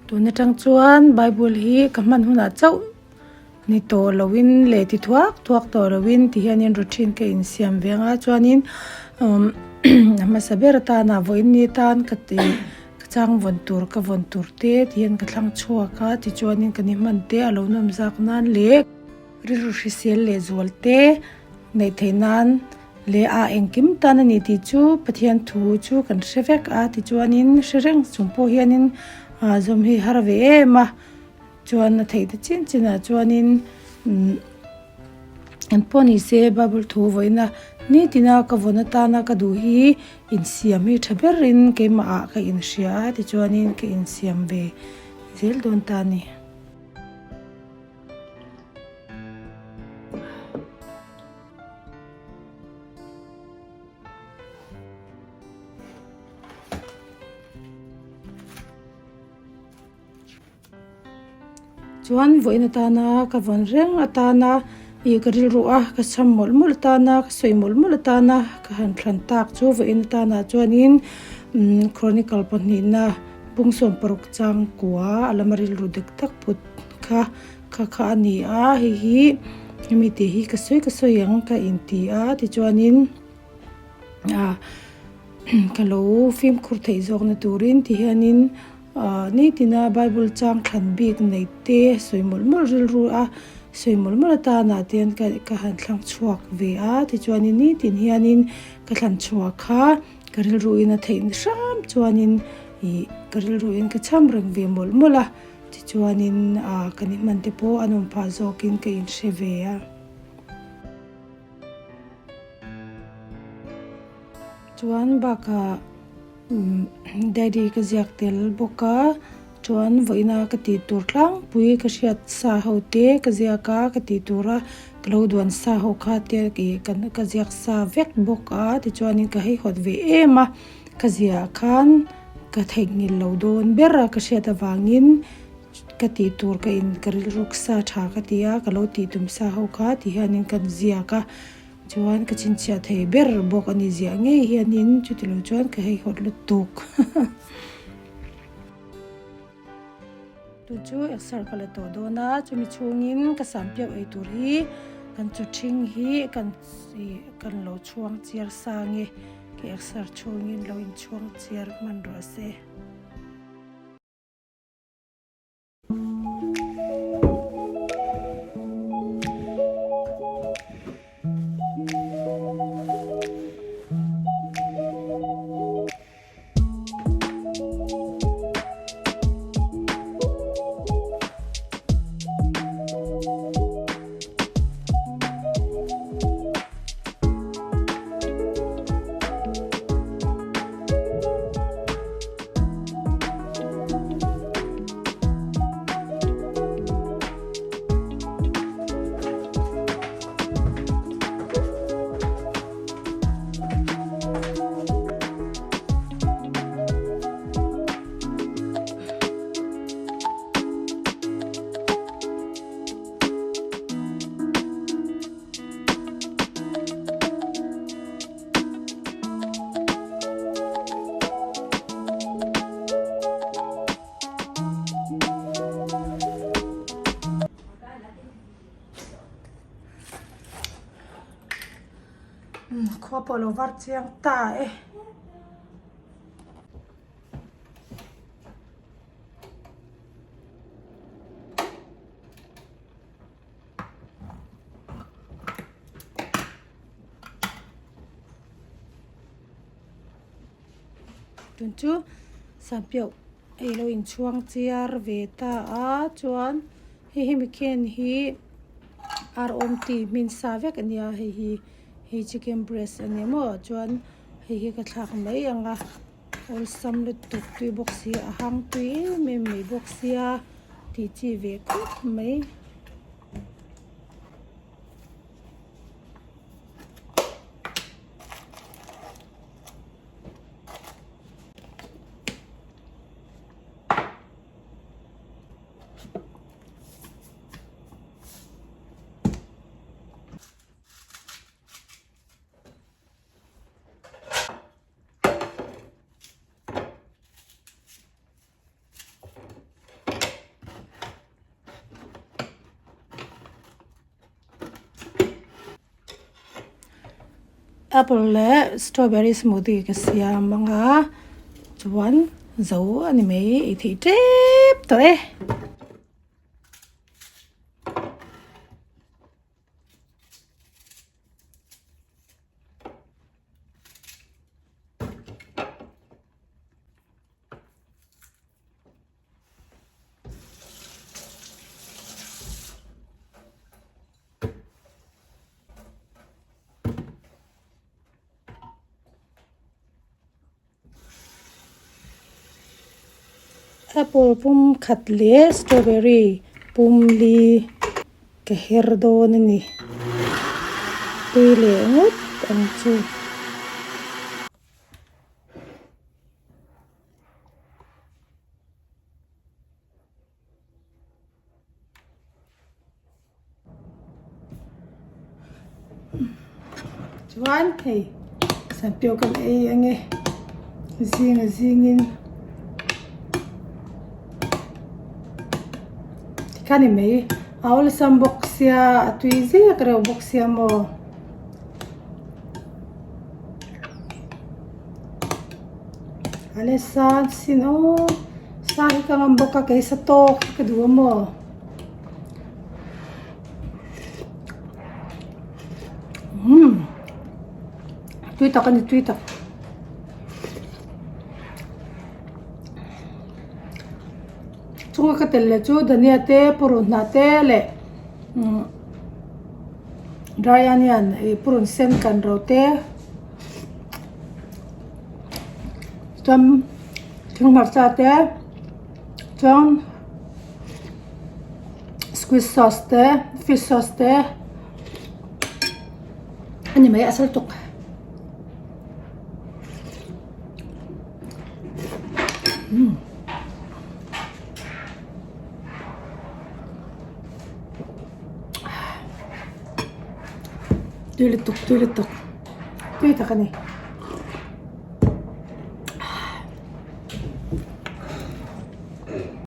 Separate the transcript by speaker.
Speaker 1: Tun atang chuan Bible hi ka hman hunah chauh ni tawh loin leh ti thuak thuak tawh loin ti hianin routine ka insiam ve anga chuanin umm a hmasa ber atana vawiin ni atan ka ti ka chang vawn tur ka vawn tur te ti hian ka thlang chhuak a tichuanin kan i hman te a lo nawm zak nan leh rilru hrisel leh zual te neih theih nan leh a engkim tan a ni tih chu Pathian thu chu kan hre vek a tichuanin hre reng chung pawh hianin ah zawm hi har ve em a. Chuan a theih ta chin chin ah chuanin umm an pawh ni se bible thu vawiin a nitin a ka vawn atana ka duh hi insiam hi tha berin keimah ah ka inhria a tichuanin ka insiam ve zel dawn ta a ni. Chuan vawiin atana ka vawn reng atana ih ka rilru a ka cham mawlh mawlh atana ka sawi mawlh mawlh atana ka han thlan tak chu vawiin atana chuanin umm chronicle pahnihna bung sawm paruk chang kua a lama rilru dik tak put kha kha kha a ni a hei hi hemi tih hi ka sawi ka sawi ang ka inti a tichuanin. Ah ka lo fimkhur theih zawkna turin ti hianin ah nitina bible chang thlan bik nei te sawi mawlh mawlh rilru a sawi mawlh mawlh atana te hian ka ka han thlang chhuak ve a tichuanin nitin hianin ka thlan chhuah kha ka rilru in a theih hram chuanin ih ka rilru in ka cham reng ve mawlh mawlh a tichuanin ah kan inhman te pawh a nawm phah zawkin ka inhre ve a. Chuan bakah umm diary ka ziak tel bawk a chuan vawiina ka tih tur tlangpui ka hriat sa ho te ka ziak a ka tih tura ka lo duan sa ho kha te ih ka ziak sa vek bawk a tichuanin ka haihawt ve em a ka ziah khan ka theihnghilh lo dawn ber a ka hriat avangin. Ka tih tur ka in ka rilruk sa tha ka ti a, ka lo tih tum sa ho kha ti hianin kan ziak a, chuan ka chhinchhiah thei ber bawk a ni ziah ngei hianin chuti lo chuan ka heihawt lutuk. Tun chu exer ka la tawh dawn a, chumi chhungin ka sam piau ei tur hi kan chu thing hi kan ih kan lo chhuang chiar sa nge ka exer chhungin lo inchhuang chiar hman rawh se. Khua pawh lo var chiang ta e. Tun chu sanpiau hei lo inchhuang chiar ve ta a chuan hei hemi khian hi ar awm tih hmin sa vek a nia hei hi hei chicken breast a ni maw chuan hei hi ka thlak mai ang a awlsam lutuk tui bawk si a hang tui em em mai bawk sia tih chi ve khawp mai. Apple leh strawberry smoothie ka siam ang a chuan zo a ni mai ei theih tep tawh e. Apple pum khat leh strawberry pum li ka her dawn a ni tui leh ngawt ang chu. Chuan hei sanpiau kan ei ange zing a zingin tikhan ni mai a awlsam bawk sia a tui zek reuh bawk sia maw. A le sa sin aw sa hi ka ngam bawk a kei sa tawk hi ka duh a maw. Umm tui tak a ni tui tak. Chunga ka tel leh chu dhania te purun hnah te leh umm dry onion ih purun sen kan ro te. Chuan thing hmarcha te chuan squid sauce te fish sauce te a ni mai a sal tuk. Tui lutuk tui lutuk tui tak a ni.